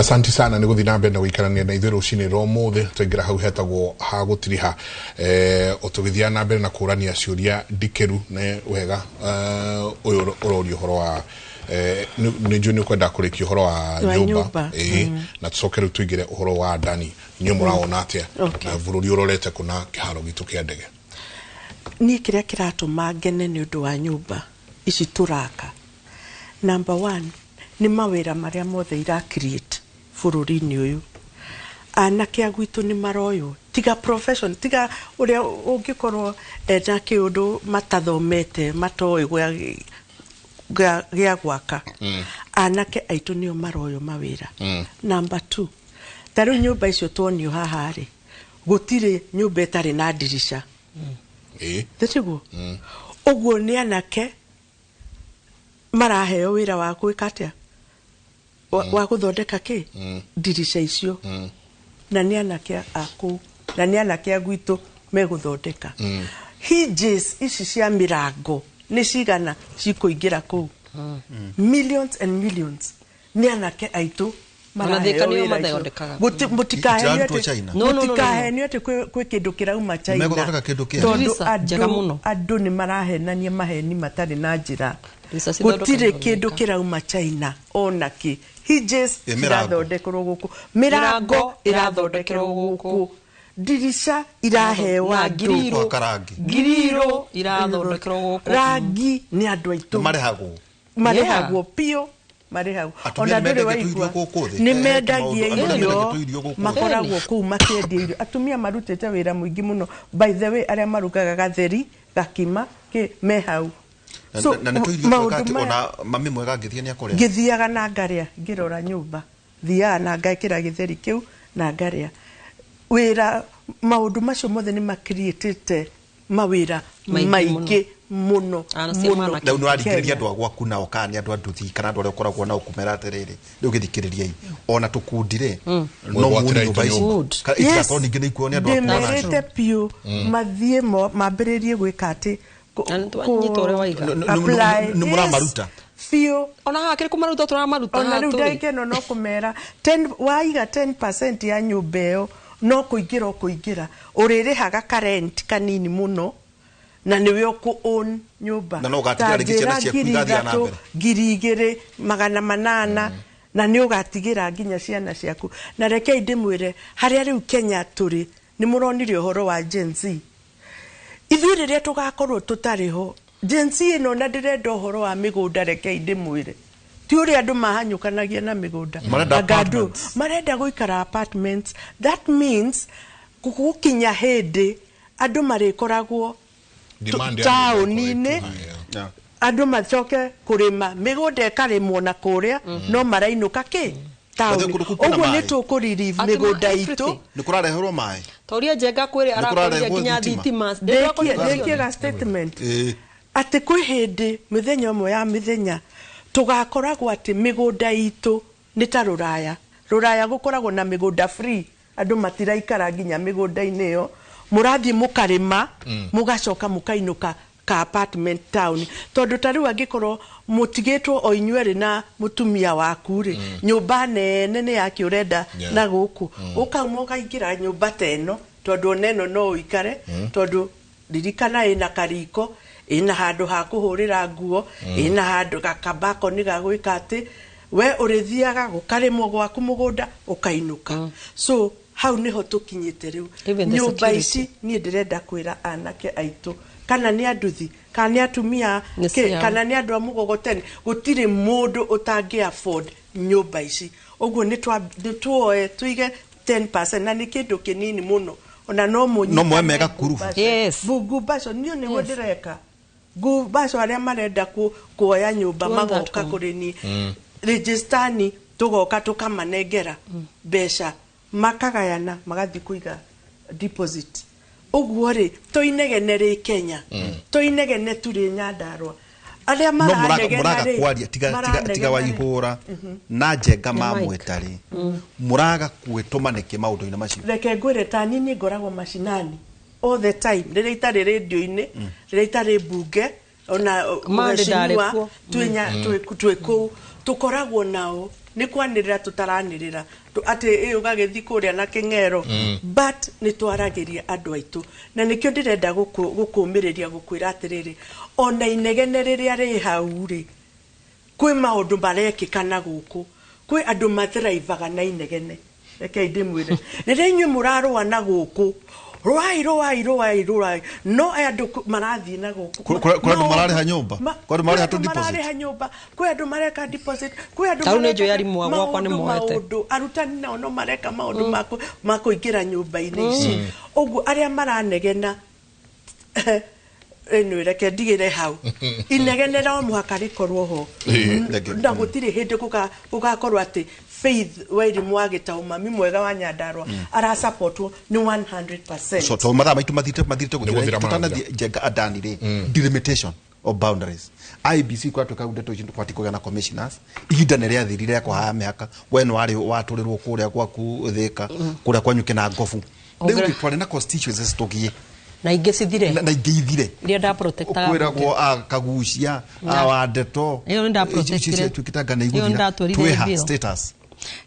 Asanti sana nĩ gũthiĩ na mbere na gũikarania na ithuĩ rũcinĩ rwa ũmũthĩ. Twaingĩra hau hetagwo ha gũtiriha, o tũgĩthiaga na mbere na kũrania ciũria ndikĩru. Nĩ wega, ũyũ ũroria ũhoro wa nĩ njũĩ nĩ ũkwenda kũrĩkia ũhoro wa Wa nyũmba. Nyũmba. Ĩĩ, na tũcoke rĩu tũingĩre ũhoro wa ndani, inyuĩ mũrawona atĩa na bũrũri ũrorete kũna kĩharo gitũ kĩa ndege? Niĩ kĩrĩa kĩratũma ngene nĩ ũndũ wa nyũmba ici tũraka, number one nĩ mawĩra marĩa mothe ira create bũrũri-inĩ ũyũ. Anake a gwitũ nĩ maroywo, tiga profession, tiga ũrĩa ũngĩkorwo ena kĩũndũ matathomete, matoĩ gĩa gwaka. Anake aitũ nĩo maroywo mawĩra. Number two, ta rĩu nyũmba icio tuonio haha rĩ, gũtirĩ nyũmba ĩtarĩ na ndirica. Tĩtiguo? Ũguo nĩ anake maraheo wĩra wa gwĩka atĩa, wa gũthondeka kĩ ndirica icio, na nĩ anake a kũu, na nĩ anake a gwitũ megũthondeka. Hinges ici cia mĩrango nĩ cigana cikũingĩra kũu? Millions and millions. Nĩ anake aitũ Ona maraheo Thika nĩo wĩra icio. mathondekaga. Mũtikahenio Itirarutuo atĩ China. No, no, no, no, no. Mũtikahenio atĩ kwĩ kĩndũ kĩrauma China. Megũthondeka kĩndũ kĩega. Tondũ Ndirica njega andũ mũno. andũ nĩ marahenania maheni matarĩ na njĩra. Ndirica Gũtirĩ cithondekagwo kĩndũ Thika. kĩrauma China ona kĩ. Hinges Ĩ, mĩrango. cirathondekerwo gũkũ, mĩrango Mĩrango ĩrathondekerwo ĩrathondekerwo gũkũ, gũkũ. Ndirica iraheo Na andũ. ngiriro. Kũhaka rangi. Ngiriro irathondekerwo gũkũ. Rangi nĩ andũ aitũ. Nĩ marĩhagwo. Marĩhagwo piũ, marĩhagwo. Atumia Ona nĩ ndũrĩ mendagia waigua tũirio gũkũ thĩ. Nĩ He mendagia maũndũ- andũ nĩ irio. mendagia tũirio gũkũ thĩ. Makoragwo kũu makĩendia irio. Atumia marutĩte wĩra mũingĩ mũno, by the way, arĩa marugaga gatheri, gakima kĩ me hau. So, Na nĩ tũirio maũndũ twega atĩ maya- ona mami mwega angĩthiĩ nĩ akũrĩa. Ngĩthiaga na ngarĩa, ngĩrora nyũmba, thiaga na ngekĩra gĩtheri kĩu na ngarĩa. Wĩra, maũndũ macio mothe nĩ makiriĩtĩte mawĩra Maingĩ. Maingĩ mũno Ana cia mũno. mwanake. Rĩu nĩ waringĩrĩria Kenya. andũ a gwaku nao, kana nĩ andũ a nduthi, kana andũ arĩa ũkoragwo nao, kũmera atĩrĩrĩ, rĩu gĩthikĩrĩriai, ona tũkundi rĩ, no Mwĩgwatĩre muone nyũmba ici. Good. Kana itigakorwo ningĩ nĩ ikuo nĩ andũ a kuona. Ndĩmerĩte piũ mathiĩ mambĩrĩrie gwĩka atĩ Na nĩ twanyita ũrĩa waiga. Apply. Nĩ mũramaruta? Yes, biũ. Ona haha kĩrĩ kũmaruta tũramaruta Ona haha rĩu tũrĩ. ndagĩka ĩno no kũmera waiga 10% ya nyũmba ĩyo, no kũingĩra ũkũingĩra, ũrĩrĩhaga karent kanini mũno na nĩwe ũkũ own nyũmba. Na no ũgatigĩra Ta rĩngĩ ciana njĩra ciaku ngiri igathiĩ na 3, mbere. 2800, na nĩ ũgatigĩra nginya ciana ciaku. Na rekei ndĩmwĩre harĩa rĩu Kenya tũrĩ, nĩ mũronire ũhoro wa Gen Z. Ithuĩ rĩrĩa tũgakorwo tũtarĩ ho, Gen Z ĩno na ndĩrenda ũhoro wa mĩgũnda. Rekei ndĩmwĩre, ti ũrĩa andũ mahanyũkanagia na mĩgũnda. Marenda Anga andũ apartments. Marenda gũikara apartments. That means gũkinya hĩndĩ andũ marĩkoragwo Demand ya taũni-inĩ. mĩgũnda ĩkorwo ĩ too high, yeah. Andũ macoke kũrĩma mĩgũnda ĩkarĩmwo na kũrĩa, no marainũka kĩ taũni. Kũndũ kũu kwĩna Ũguo nĩ maĩ. tũkũririve Atĩ mĩgũnda everything. itũ. Nĩ kũrareherwo maĩ. Toria Njenga kwĩrĩ Nĩ arakũria kũrarehwo nginya thitima. thitima. Ndĩkie ga statement atĩ kwĩ hĩndĩ mĩthenya ĩmwe ya mĩthenya tũgakoragwo atĩ mĩgũnda itũ nĩ ta rũraya. Rũraya gũkoragwo na mĩgũnda free, andũ matiraikara nginya mĩgũnda-inĩ ĩyo, mũrathiĩ mũkarĩma, mũgacoka mũkainũka ka apartment town, tondũ ta rĩu angĩkorwo mũtigĩtwo o inyuerĩ na mũtumia waku rĩ, nyũmba nene nĩ yake ũrenda na gũkũ ũkauma ũkaingĩra nyũmba ta ĩno, tondũ ona ĩno no ũikare, tondũ ririkana ĩna kariko, ĩna handũ ha kũhũrĩra nguo, ĩna handũ gakabakoni ga gwĩka atĩ we ũrĩthiaga gũkarĩmwo gwaku mũgũnda ũkainũka. So hau nĩho tũkinyĩte rĩu. Even the Nyũmba security. ici niĩ ndĩrenda kwĩra anake aitũ, kana nĩ anduthi, kana nĩ atumia Nĩ ciao. kana nĩ andũ a mũgogoteni, gũtirĩ mũndũ ũtangĩ afford nyũmba ici. Ũguo nĩ tuoe tuige 10%, na nĩ kĩndũ kĩnini mũno, ona no mũnyitane. No muoe mega kurubu. Yes. Ngumbaco niĩ nĩguo ndĩreka ngumbaco, arĩa marenda kuoya nyũmba To own that magoka home. kũrĩ niĩ registani, tũgoka tũkamanengera mbeca, makagayana, magathiĩ kũiga deposit. Ũguo rĩ, tũinegene rĩ Kenya, tũinegene turĩ Nyandarũa arĩa No mũraga maranegena mũraga rĩ, kwaria, tiga maranegena rĩ. Waihũra na Njenga. Na Mike. Mamwĩta rĩ, mũraga gwĩtũma nĩkĩ maũndũ-inĩ macio? Reke ngwĩre, ta niĩ ngoragwo macinani all the time, rĩrĩa itarĩ rĩndio-inĩ, rĩrĩa itarĩ mbunge, ona Monday ndarĩ mheshimiwa kuo. twĩ kũu. Tũkoragwo nao nĩ kwanĩrĩra tũtaranĩrĩra atĩ ũgagĩthiĩ kũrĩa na kĩng'ero, but nĩ twaragĩria andũ aitũ, na nĩkĩo ndĩrenda gũkũmĩrĩria gũkwĩra atĩrĩrĩ, ona inegene rĩrĩa rĩ hau rĩ, kwĩ maũndũ marekĩka na gũkũ, kwĩ andũ mathraivaga na inegene. Rekei ndĩmwĩre, rĩrĩa inyuĩ mũrarũa na gũkũ, rũai rũai rũai rũai, no aya andũ marathiĩ na gũkũ. Kũrĩ andũ mararĩha nyũmba? Kũrĩ andũ mararĩha Kwĩ andũ deposit? Mararĩha nyũmba, kwĩ andũ mareka deposit, kwĩ andũ Ta rĩu nĩ mareka njũĩ arimũ a gwakwa nĩ maũndũ, moete. Maũndũ arutani nao no mareka maũndũ ma kũingĩra nyũmba-inĩ ici. Ũguo arĩa maranegena, anyway, reke ndigĩre hau. Inegene no mũhaka rĩkorwo ho, na gũtirĩ hĩndĩ gũgakorwo atĩ Faith Wairimu wa Gĩtaũ, mami mwega wa Nyandarua, arasupportwo nĩ 100%. So to mathaa maitũ mathirĩte. Nĩ gũthira. Gũthira tũtanathiĩ Njenga Adani rĩ, delimitation of boundaries, IEBC kwatuĩka ndeto ici twati kũgĩa na commissioners, ihinda nĩ rĩathirire rĩa kũhaya mĩhaka. We nĩ warĩ watũrĩrwo kũrĩa gwaku Thĩka, kũrĩa kwanyu kĩna ngobu rĩu. Ongerera. Rĩ twarĩ na constituencies tũgiĩ Na ingĩ cithire. Na ingĩ ithire. Iria ndaprotectaga. Kwĩragwo a Kagucia, a Wandeto. Ĩyo nĩ ndaprotectire. Ciatuĩkĩte anga nĩ Ĩyo nĩ iguthira. ndatwarire Twĩha bill. status?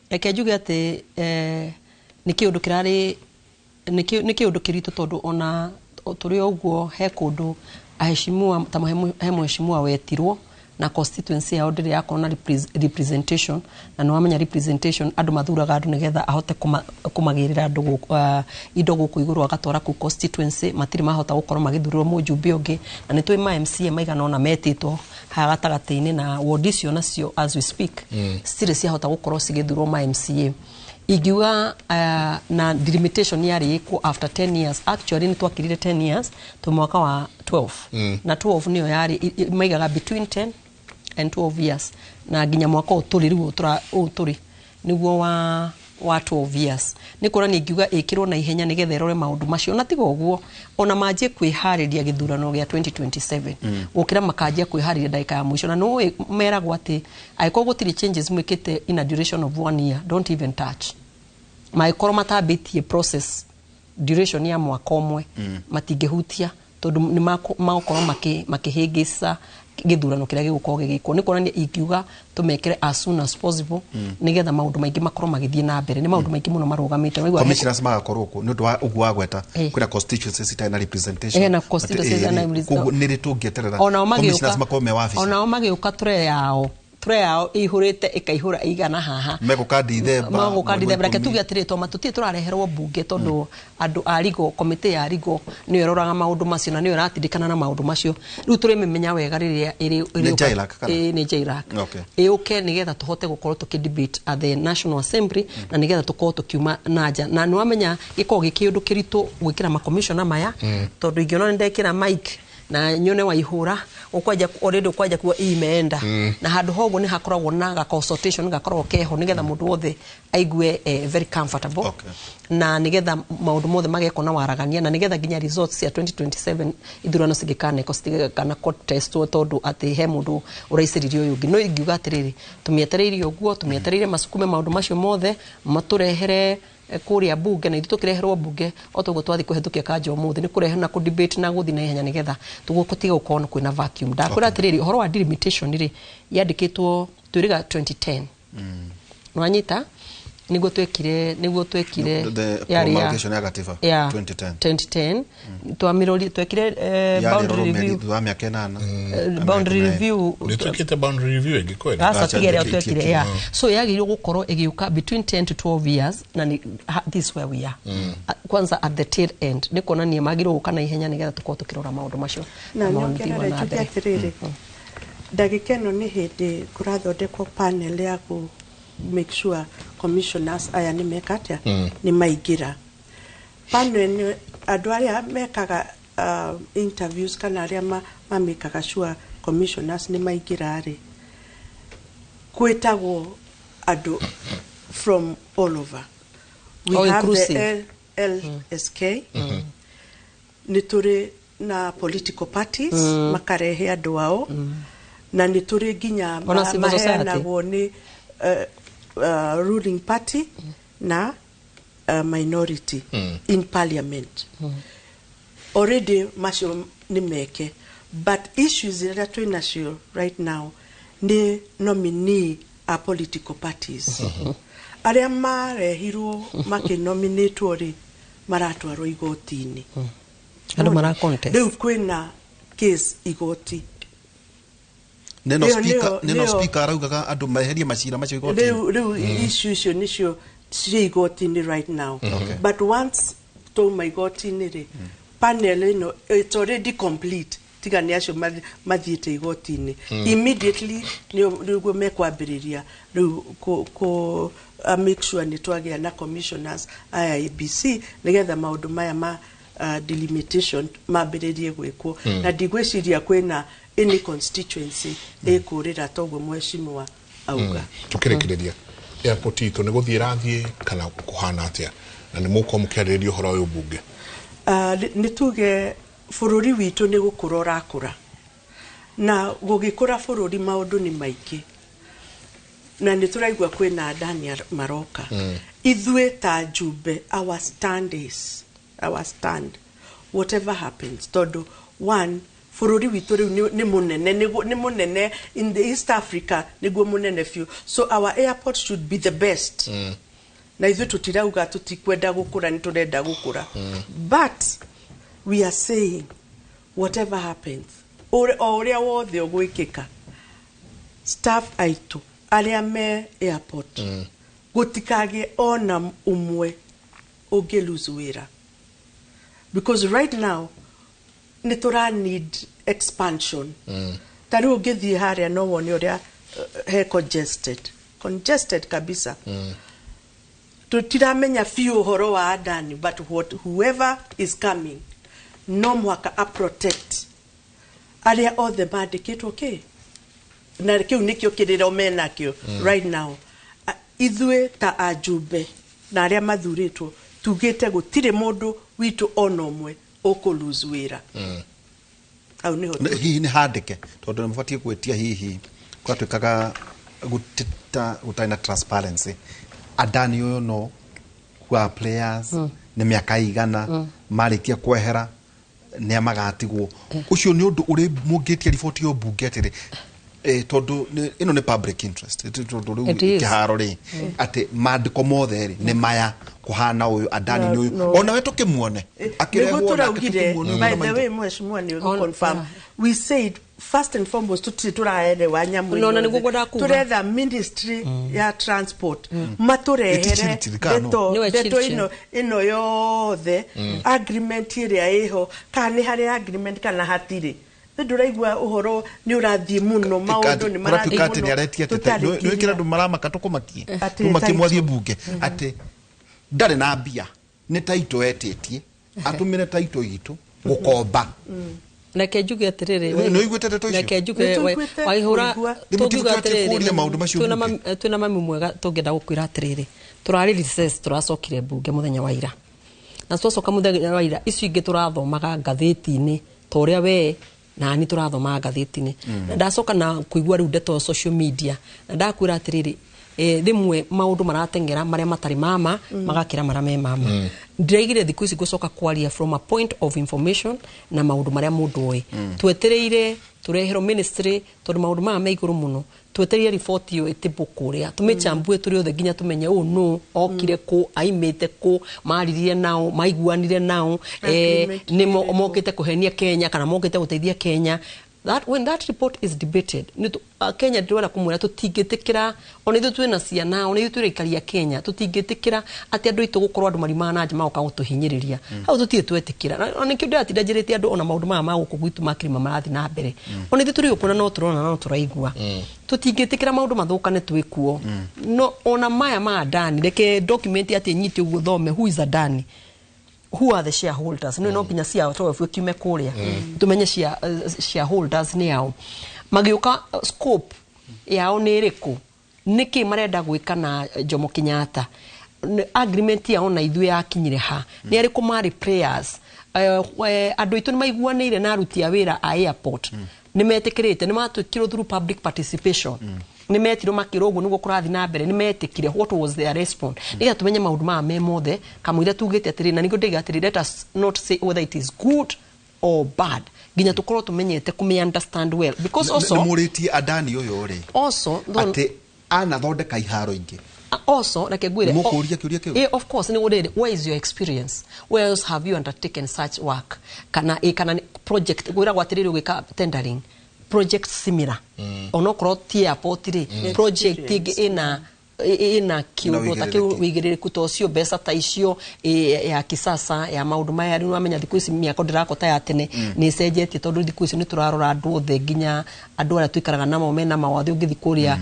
Reke njuge atĩ nĩ kĩũndũ kĩrarĩ nĩ kĩũndũ kĩritũ, tondũ ona tũrĩ o ũguo he kũndũ aheshimiwa ta he mheshimiwa wetirwo na constituency yao ndĩrĩ yakorwo na representation. Na nĩ wamenya representation, andũ mathuraga andũ nĩgetha ahote kũmagĩrĩra andũ indo gũkũ igũrũ agatwara kũu constituency. Matirĩ mahota gũkorwo magĩthurĩrwo mũjumbe ũngĩ, na nĩ tũĩ ma MCA maigana ũna metĩtwo haha gatagatĩ-inĩ, na ward icio nacio as we speak citirĩ ciahota gũkorwo cigĩthurwo ma MCA. Ingiuga na delimitation yarĩ ĩkwo after 10 years. Actually nĩ twakirire 10 years to mwaka wa 12, na 12 nĩyo yarĩ maigaga between 10 and 12 years, na nginya mwaka ũyũ tũrĩ rĩu ũyũ tũrĩ nĩguo wa 12 years. Nĩ kuonania ingiuga ĩkĩrwo na ihenya nĩgetha ĩrore maũndũ macio, na tiga ũguo ona manjie kwĩharĩria gĩthurano gĩa 2027, gũkĩra makanjia kwĩharĩria ndagĩka ya mũico. Na nĩũĩ meragwo atĩ angĩkorwo gũtirĩ changes mwĩkĩte in a duration of one year, don't even touch. Mangĩkorwo matambĩtie process duration ya mwaka ũmwe, matingĩhutia, tondũ nĩ magũkorwo makĩhĩngĩca gĩthurano kĩrĩa gĩgũkorwo gĩgĩkwo. Nĩ kuonania ingiuga tũmekĩre as soon as possible, nĩgetha maũndũ maingĩ makorwo magĩthiĩ na mbere. Nĩ maũndũ maingĩ mũno marũgamĩte. Waigua Commissioners magakorwo kũ nĩ ũndũ wa ũguo wagweta, kwĩna constituencies itarĩ na representation. Na constituencies itarĩ na Koguo nĩ rĩ tũngĩeterera onao commissioners magĩũka makorwo me wabici? Onao magĩũka, tray yao, tray yao ĩihũrĩte ĩkaihũra ĩigana haha. Megũka Dithemba, Magũka mweri wa Dithemba. Reke 10. tuge atĩrĩ, toma tũtirĩ tũrareherwo mbunge, tondũ andũ a rigo, komĩtĩ ya rigo nĩyo ĩroraga maũndũ macio na nĩyo ĩratindĩkana na maũndũ macio. Rĩu tũrĩmĩmenya wega rĩrĩa Nĩ ĩrĩũka. JLAC kana? Ĩĩ, nĩ JLAC. Ĩũke nĩgetha tũhote gũkorwo tũkĩ debate at the National Assembly, na nĩgetha tũkorwo tũkiuma na nja. Na nĩ wamenya gĩkoragwo gĩ kĩũndũ kĩritũ gwĩkĩra makomishona maya, tondũ ingĩona nĩ ndekĩra mic na nyone waihũra ũkwanja already, ũkwanja kuga imeenda, na handũ hoguo nĩ hakoragwo na ga consultation gakoragwo keho nĩgetha mũndũ wothe aigue very comfortable, na nĩgetha maũndũ mothe magekwo na waragania, na nĩgetha nginya results cia 2027 ithurano cingĩkanekwo citigana contestwo tondũ atĩ he mũndũ ũraicĩrĩria ũyũ ũngĩ. No ingiuga atĩrĩrĩ, tũmĩetereire ũguo, tũmĩetereire macukume maũndũ macio mothe matũrehere kũrĩa bunge, na ithuĩ tũkĩreherwo bunge o toguo twathiĩ kũhetũkia kanja ũmũthĩ nĩ kũrehe na kũ-debate na gũthiĩ na ihenya nĩgetha tũgũtiga gũkorwo kwĩna vacuum. Ndakwĩra atĩrĩrĩ, ũhoro wa delimitation rĩ, yandĩkĩtwo twĩrĩga 2010, nwanyita nĩguo twekire The yarĩ ya promulgation ya gatiba, ya 2010. 2010 twamirori twekire Yarĩ boundary rũrũmeri review. thutha wa mĩaka 8. Boundary review. Nĩ twĩkĩte boundary review ĩngĩ kweli? Aca, Acha, tiga ĩrĩa twekire. Yeah. So yagĩrĩirwo gũkorwo ĩgĩũka between 10 to 12 years, na this is where we are. Kwanza at the tail end, nĩ kuonania magĩrĩirwo gũka na ihenya nĩgetha tũkorwo tũkĩrora maũndũ macio na na maũndũ nyongerere na njuge mbere. Atĩrĩrĩ, ndagĩka ĩno nĩ hĩndĩ kũrathondekwo panel ya kũ make sure commissioners aya nĩ meka atĩa, nĩ maingĩra panel ĩno. Andũ arĩa mekaga interviews kana arĩa mamĩkaga sure commissioners nĩ maingĩra rĩ, kwĩtagwo andũ from all over. We All have inclusive. the LSK, nĩ tũrĩ na political parties makarehe andũ ao, na nĩ tũrĩ nginya Ona civil society. Maheanagwo nĩ ruling party na minority in parliament. Already macio nĩ meke, but issues iria twĩ nacio right now nĩ nominee. a political parties arĩa marehirwo makĩnominĩtwo rĩ maratwarwo igoti-inĩ. Andũ mara contest. Rĩu kwĩna case igoti. Neno Nĩyo- speaker nĩyo- neno nĩyo- speaker araugaga andũ meherie macira macio igoti-inĩ. Rĩu issue icio nĩcio ciĩ igoti-inĩ right now. Okay. But once twauma igoti-inĩ rĩ, panel ĩno it's already complete, tiga nĩ acio mathiĩte igoti-inĩ immediately, nĩguo mekwambĩrĩria rĩu kũ make sure nĩ twagĩa na commissioners a IEBC nĩgetha maũndũ maya ma delimitation mambĩrĩrie gwĩkwo. Na ndigwĩciria kwĩna any constituency ĩkũrĩra toguo mheshimiwa auga. Tukĩrĩkĩrĩria, airport itũ nĩ gũthiĩ ĩrathiĩ kana kũhana atĩa, na nĩ mũgũkorwo mũkĩarĩrĩria ũhoro ũyũ mbunge? Nĩ tuge bũrũri witũ nĩ gũkũra ũrakũra, na gũgĩkũra bũrũri maũndũ nĩ maingĩ, na nĩ tũraigua kwĩna andani maroka. Ithuĩ ta njumbe, our stand is our stand whatever happens, tondũ one, bũrũri witũ rĩu nĩ mũnene, nĩ mũnene in the East Africa, nĩguo mũnene biũ, so our airport should be the best. Na ithuĩ tũtirauga tũtikwenda gũkũra, nĩ tũrenda gũkũra, but we are saying whatever happens, o ũrĩa wothe ũgwĩkĩka, staff aitũ arĩa me airport gũtikagĩe ona ũmwe ũngĩ lose wĩra, because right now nĩ tũra need expansion. Ta rĩu ũngĩthiĩ harĩa no wone ũrĩa he congested kabisa. Tũtiramenya biũ ũhoro wa Adani, but whoever is coming no mũhaka a protect arĩa othe mandĩkĩtwo kĩ, na kĩu nĩkĩo kĩrĩro menakĩo right now. Ithuĩ ta ajumbe na arĩa mathurĩtwo tugĩte gũtirĩ mũndũ witũ ona ũmwe ũkũ lose wĩra. Hau nĩho tũrĩ. Hihi nĩ handĩke, tondũ nĩ mũbatiĩ gwĩtia, hihi gwatuĩkaga gũtita gũtarĩ na transparency, Adani ũyũ no who are players, nĩ mĩaka igana marĩkia kwehera nĩ magatigwo, ũcio nĩ ũndũ ũrĩ mũngĩtia riboti ĩyo mbunge atĩrĩ, tondũ ĩno nĩ public interest, tondũ rĩu It is. kĩharo rĩ atĩ mandĩko mothe rĩ nĩ maya kũhana ũyũ Adani nĩ ũyũ, No. onawe tũkĩmuone akĩrehwo Nĩguo nake tũraugire, tũkĩmuone by ũguo na the maitho. way, mheshimiwa, nĩ confirm we said first and foremost tutire tũraerewa nyamũ No, na ĩno nĩguo ngwendaga kuga. Tũretha ministry ya transport matũrehere Ĩti kana no? ndeto Nĩwe ndeto Chirchir. ĩno yothe, agreement ĩrĩa ĩho, kana nĩ harĩ agreement kana hatirĩ. Nĩ ndũraigua ũhoro nĩ ũrathiĩ mũno, maũndũ nĩ marathiĩ kũratuĩka atĩ mũno nĩ aretia atĩ tũtarĩ nĩ wĩkĩra kinya. andũ maramaka tũkũmakie Atĩ tũmakie title. mwathiĩ mbunge atĩ ndarĩ na mbia, nĩ taito etĩtie atũmĩre taito itũ gũkomba. Reke njuge atĩrĩrĩ. Nĩ ũiguĩte ndeto icio? Reke njuge Nĩ tũiguĩte, waihũra kũigua. Nĩ tũngiuga mũtigũtwĩtie atĩrĩrĩ, kũũria maũndũ macio mbunge? Twĩna mami mwega, tũngĩenda gũkwĩra atĩrĩrĩ, tũrarĩ recess, tũracokire mbunge mũthenya wa ira, na twacoka mũthenya wa ira icio ingĩ tũrathomaga ngathĩti-inĩ ta ũrĩa we nani tũrathomaga ngathĩti-inĩ, na ndacoka na kũigua rĩu ndeto social media, na ndakwĩra atĩrĩrĩ, rĩmwe maũndũ marateng'era marĩa matarĩ mama magakĩra marĩa me mama. Ndĩraigire thikũ ici ngũcoka kwaria from a point of information na maũndũ marĩa mũndũ oĩ. Twetereire tũreherwo ministry, tondũ maũndũ maya me igũrũ mũno. Twetereire riboti ĩyo ĩtĩmbwo kũrĩa, tũmĩchambue tũrĩ othe nginya tũmenye ũũ nũ okire kũ, aimĩte kũ, maririe nao, maiguanire nao, Agreement nĩ ĩrĩkũ? mokĩte kũhenia Kenya kana mokĩte gũteithia Kenya. That when that report is debated, nĩ Kenya ndĩrenda kũmwĩra tũtingĩtĩkĩra, ona ithuĩ twĩna ciana, ona ithuĩ twĩ aikari a Kenya, tũtingĩtĩkĩra atĩ andũ aitũ gũkorwo andũ marimaga na nja magoka gũtũhinyĩrĩria. Hau tũtirĩ twetĩkĩra. Na nĩkĩo ndĩratinda njĩrĩte andũ, ona maũndũ maya ma gũkũ gwitũ ma kĩrĩma marathiĩ na mbere, ona ithuĩ tũrĩ gũkũ na no tũrona no tũraigua, tũtingĩtĩkĩra maũndũ mathũkane twĩkuo. No ona maya ma Adani, reke document atĩ nyite ũguo thome, who is Adani, who are the shareholders? No nginya cia 12 kiume kuria tumenye shareholders nĩ ao magĩũka, scope yao nĩ ĩrĩkũ, nĩkĩ marenda gwĩka na Jomo Kenyatta, agreement yao na ithuĩ yakinyire ha, nĩ arĩkũ marĩ players, andũ aitũ nĩ maiguanĩire na aruti a wĩra a airport, nĩ metĩkĩrĩte, nĩ matwĩkirwo through public participation, nĩ metirwo makĩrwo ũguo nĩguo kũrathiĩ na mbere, nĩ metĩkire, what was their response, nĩgetha tũmenye maũndũ maya me mothe kamũira tugĩte atĩrĩ, na nĩguo ndĩiga atĩrĩ, let us not say whether it is good or bad nginya tũkorwo tũmenyete kũmĩ understand well, because also Nĩ mũrĩtie Adani ũyũ rĩ also atĩ Anathondeka iharo ingĩ. Also reke ngwire. Nĩmũkũũria kĩũria kĩu? Of course nĩ rĩrĩ, where is your experience? Where else have you undertaken such work? Kana kana nĩ project gwĩragwo atĩrĩrĩ, ũgĩka tendering project similar, onokorwo ti airport rĩ, project ĩngĩ ĩna kiũndũ ta kĩu, wĩigĩrĩrĩki. Wĩigĩrĩrĩku ta ũcio, mbeca ta icio, ya kisasa ya maũndũ maya. Rĩu wamenya thikũ ici mĩako ndĩrakwo ta ya tene, nĩ ĩcenjetie, tondũ thikũ ici nĩ tũrarora andũ othe, nginya andũ arĩa tũikaraga namo mena mawathe. Ũngĩthiĩ kũrĩa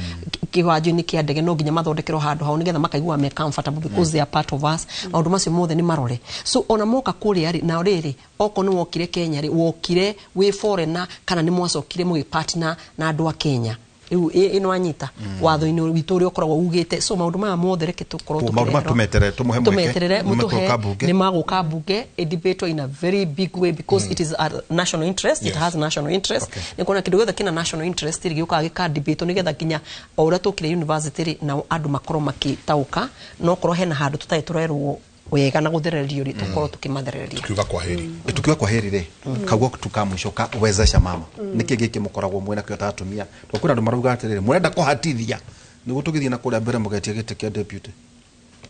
kĩwanjo-inĩ kĩa ndege, no nginya mathondekerwo handũ hau nĩgetha makaigua me comfortable because they are part of us. Maũndũ macio mothe nĩ marore. So ona moka kũrĩa rĩ, nao rĩrĩ, okorwo nĩ wokire Kenya rĩ, wokire wĩ foreigner kana nĩ mwacokire mũgĩ partner na andũ a Kenya? Rĩu ĩno anyita watho-inĩ witũ ũrĩa ũkoragwo ugĩte. So maũndũ maya mothe reke tũkorwo Maũndũ maya tũkĩreherwo. Tũmeterere, tũmũhe mweke. Tũmeterere. Nĩ Mũtũhe. mekũka mbunge. Nĩ magũka mbunge, debate in a very big way because it is a national interest. It has national interest. Nĩ kuona kĩndũ gĩothe kĩna national interest rĩ, gĩũkaga gĩka debate nĩgetha nginya o ũrĩa tũkire university rĩ, nao andũ makorwo makĩtaũka. No korwo hena handũ tũtarĩ tũrerwo wega na gũthererio rĩ, tũkorwo tũkĩmathereria. Tukiuga kwa heri. Tukiwa kwa heri rĩ, kaugo tu ka mũico ka wezesha mama, nĩkĩ gĩkĩ mũkoragwo mwĩna kĩo ta atumia? Tondũ kwĩna andũ marauga atĩrĩrĩ, mũrenda kũhatithia nĩguo tũgĩthiĩ na kũrĩa mbere mũgetia gĩtĩ kĩa deputy,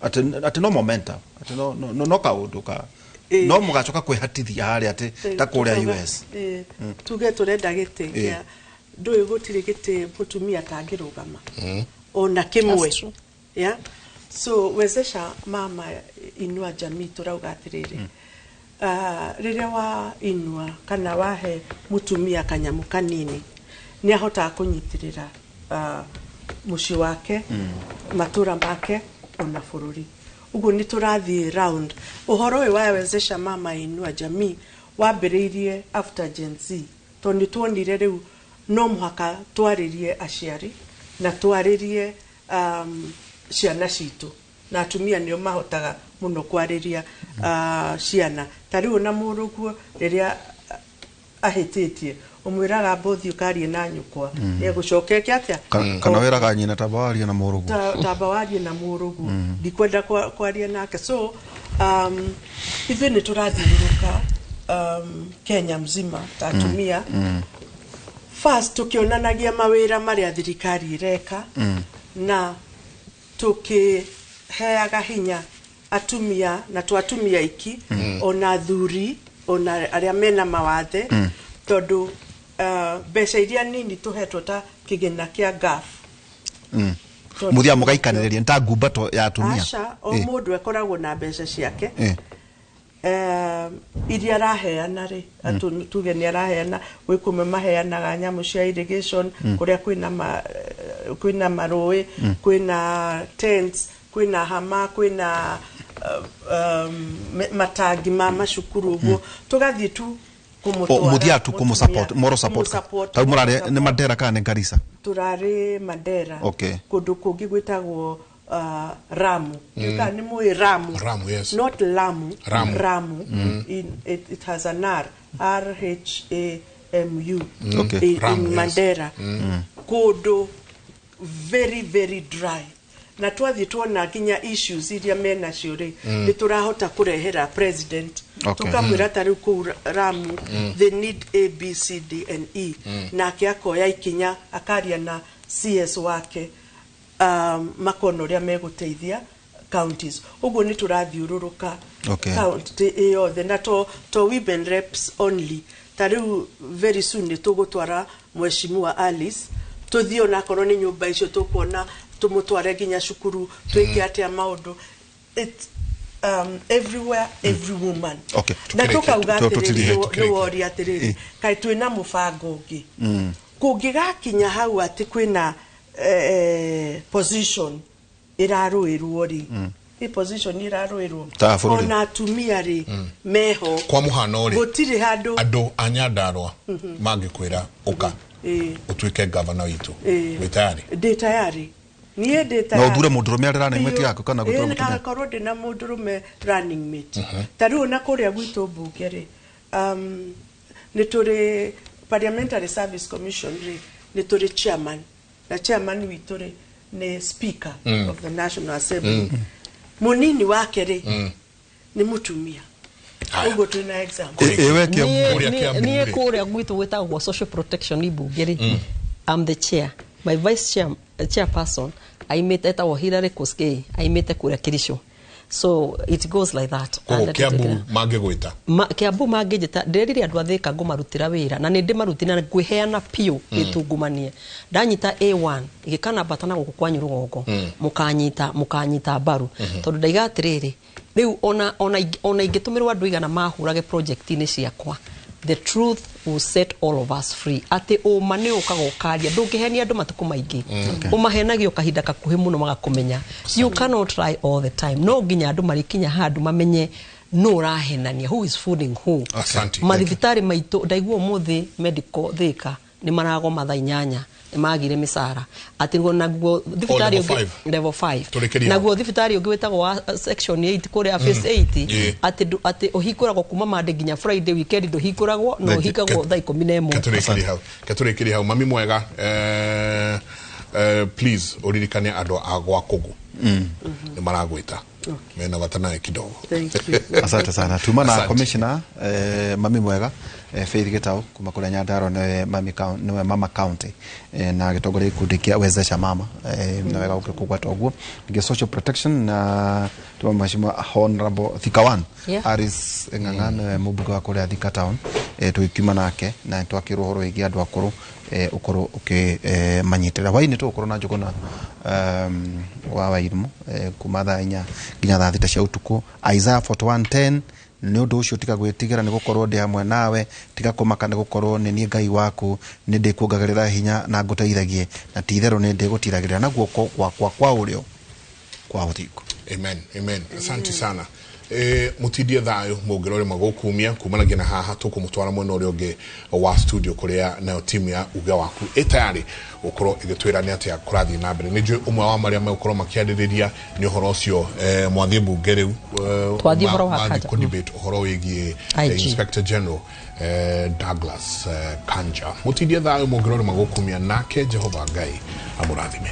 atĩ no momentum, atĩ no kaũndũ ka no mũgacoka kwĩhatithia harĩa atĩ ta kũrĩa US. Tuge turenda gĩtĩ kĩa ndũĩ, gũtirĩ gĩtĩ mũtumia atangĩrũgama ona kĩmwe. That's true. Yeah? So wezesha mama inua jamii, turauga atĩrĩrĩ, rĩrĩa wa inua kana wahe mũtumia kanyamũ kanini, nĩ ahotaga kũnyitĩrĩra mũciĩ wake, matũra make, ona bũrũri. Ũguo nĩ tũrathiĩ round ũhoro ũyũ wa wezesha mama inua jamii wambĩrĩirie after Gen Z, tondũ nĩ tuonire rĩu no mũhaka twarĩrie aciari na twarĩrie ciana citũ, na atumia nĩo mahotaga mũno kwarĩria ciana. Ta rĩu ona mũrũguo rĩrĩa ahĩtĩtie, ũmwĩraga mbũthi ũkarie na nyũkwa, nĩegũcoka eke atĩa? Kana wĩraga nyina tamba warie na mũrũguo. Tamba warie na mũrũguo, ndikwenda kwaria nake. So ithuĩ nĩ tũrathiũrũrũka Kenya mzima ta atumia, first tukionanagia mawĩra marĩa thirikari ĩreka na tukiheaga hinya atumia, na to atumia iki, ona athuri, ona arĩa mena mawathe, tondũ mbeca iria nini tũhetwo ta kĩgĩna kĩa GAF. Mũthiaga mũgaikanĩrĩria nĩ ta ngumbato ya atumia? Aca, o mũndũ akoragwo na mbeca ciake iria araheana rĩ, tuge nĩ araheana gwĩ kũmwe maheanaga nyamũ cia irrigation kũrĩa kwĩna kwĩna marũĩ, kwĩna tents, kwĩna hama, kwĩna matangi ma macukuru, ũguo tũgathiĩ tu kũmũtwara. Mũthiaga tu kũmũ-support, mũtumia, moral support. kũmũ-support, Ta rĩu mũrarĩ nĩ kũmũ-support. Mandera kana nĩ Garissa? Turarĩ Mandera. Kũndũ kũngĩ gwĩtagwo Ramu. Kana nĩ mũĩ Ramu? Ramu, yes. Not Lamu. Ramu. Ramu. It has an R, R H A M U. Ramu, In yes. Mandera, kũndũ very very dry, na twathiĩ tuona nginya issues iria menacio rĩ, nĩ tũrahota kũrehera president. Tũkamwĩra ta rĩu kũu Ramu they need A B C D and E, nake akoya ikinya, akaria na CS wake, makona ũrĩa megũteithia counties. Ũguo nĩ tũrathiũrũrũka county ĩyothe, na to women reps only. Ta rĩu very soon nĩ tũgũtwara mheshimiwa Alice, tũthiĩ onakorwo nĩ nyũmba icio tũkuona, tũmũtware nginya cukuru, twĩke atĩa maũndũ. It's everywhere, every woman. Na tũkauga atĩrĩrĩ, Tũtirihe, nĩ woria atĩrĩrĩ, kaĩ twĩna mũbango ũngĩ kũngĩgakinya hau atĩ kwĩna position ĩrarũĩrwo rĩ, ĩ position ĩrarũĩrwo Ta bũrũri. ona atumia rĩ meho. Kwa mũhano rĩ, Gũtirĩ handũ andũ a Nyandarũa mangĩkwĩra ũka ũtuĩke gavana witũ, wĩ tayari? Ndĩ tayari, niĩ ndĩ Na tayari. ũthure mũndũrũme arĩ running mate yaku kana gũthure Ĩĩ, mũtumia? Ngakorwo ndĩ na mũndũrũme running mate. Ta rĩu ona kũrĩa gwitũ mbunge rĩ, nĩ tũrĩ Parliamentary Service Commission rĩ, nĩ tũrĩ chairman, na chairman witũ rĩ nĩ Speaker of the National Assembly. Mũnini wake rĩ nĩ mũtumia. Haya. Ũguo twĩna example. Ĩwe Kĩambu. Kũrĩa Kĩambu Niĩ rĩ. kũrĩa gwitũ gwĩtagwo social protection ibunge rĩ, I'm the chair. My vice chairperson aimĩte, etagwo Hilary Koskei, aimĩte kũrĩa Kericho. So it goes like that. Koguo And Kiambu mangĩgwĩta? Kiambu mangĩnjĩta, ndĩrerire andũ a Thĩka ngũmarutĩra wĩra na nĩ ndĩmarutire na ngwĩheana biũ. Gĩtungumanie ndanyita A1 gĩkanambata na gũkũ kwanyu rũgongo, mũkanyita mbaru, tondũ ndaiga atĩrĩrĩ, rĩu ona ingĩtũmĩrwo andũ igana mahũrage project-inĩ ciakwa, the truth will set all of us free, atĩ ũma nĩ ũkaga ũkaria. Ndũngĩhenia andũ matukũ maingĩ, ũmahenagio kahinda kakuhĩ mũno magakũmenya. You cannot lie all the time. No nginya andũ marĩkinya handũ mamenye no ũrahenania, who is fooling who. Asante. Mathibitarĩ maitũ, ndaigua ũmũthĩ medical Thĩka nĩ maragoma thaa 8, nĩ magire mĩcara, atĩ naguo thibitarĩ Level ũngĩ five. Level 5. Tũrĩkĩrie hau. Naguo thibitarĩ ũngĩ wĩtagwo wa section 8 kũrĩa phase 8, atĩ ũhingũragwo kuma Monday nginya Friday, weekend ndũhingũragwo, no Thank you. ũhingagwo thaa 11. Ketũrĩkĩrie hau, ketũrĩkĩrie hau. Mami mwega, please ũririkane andũ a gwa kũgũ nĩ maragwĩta, mena bata nawe kidogo. Thank you. Asante sana. Tuma na Asante. Commissioner, mami mwega, Faith Gitau kuma kuria Nyandarua, niwe mami niwe mama county, na gitongoria gikundi kia Wezesha Mama, na wega gukigwata uguo. Ningĩ social protection na tuma mheshimiwa Honorable Thika One, Aris Ng'ang'a, niwe mũmbunge wa kuria Thika Town, tũgĩkiuma nake na twakĩrwo ũhoro wĩgiĩ andũ akũrũ, ũkorwo ũkĩmanyitĩrĩra. Hwaĩ-inĩ tũgũkorwo na Njũgũna wa Wairimũ, kuma thaa 4 nginya thaa 6 cia ũtukũ. Isaiah 41:10: nĩ ũndũ ũcio tiga gwĩtigĩra, nĩ gũkorwo ndĩ hamwe nawe; tiga kũmaka, nĩ gũkorwo nĩ niĩ Ngai waku. Nĩ ndĩkuongagĩrĩra hinya na ngũteithagie, na ti itherũ nĩ ndĩgũtiragĩrĩra na guoko gwakwa kwa ũrĩo kwa ũthingu. Amen, amen. Asante sana. Mutindie thayo, mũngĩrore magũkumia kumanagia na haha tũkũmũtwara mwena ũrĩa ũngĩ wa studio, kũrĩa nayo timu ya uge waku ĩ tayarĩ gũkorwo ĩgĩtwĩra nĩ atĩa kũrathiĩ na mbere. Nĩ njũĩ ũmwe wa marĩa megũkorwo makĩarĩrĩria nĩ ũhoro ũcio, mwathiĩ mbunge rĩu, Twathiĩ ũhoro wa mathiĩ Kanja. kũ-debate ũhoro wĩgiĩ IG. Inspector General Douglas Kanja. Mutindie thayo, mũngĩrore magũkumia, nake Jehova Ngai amũrathime.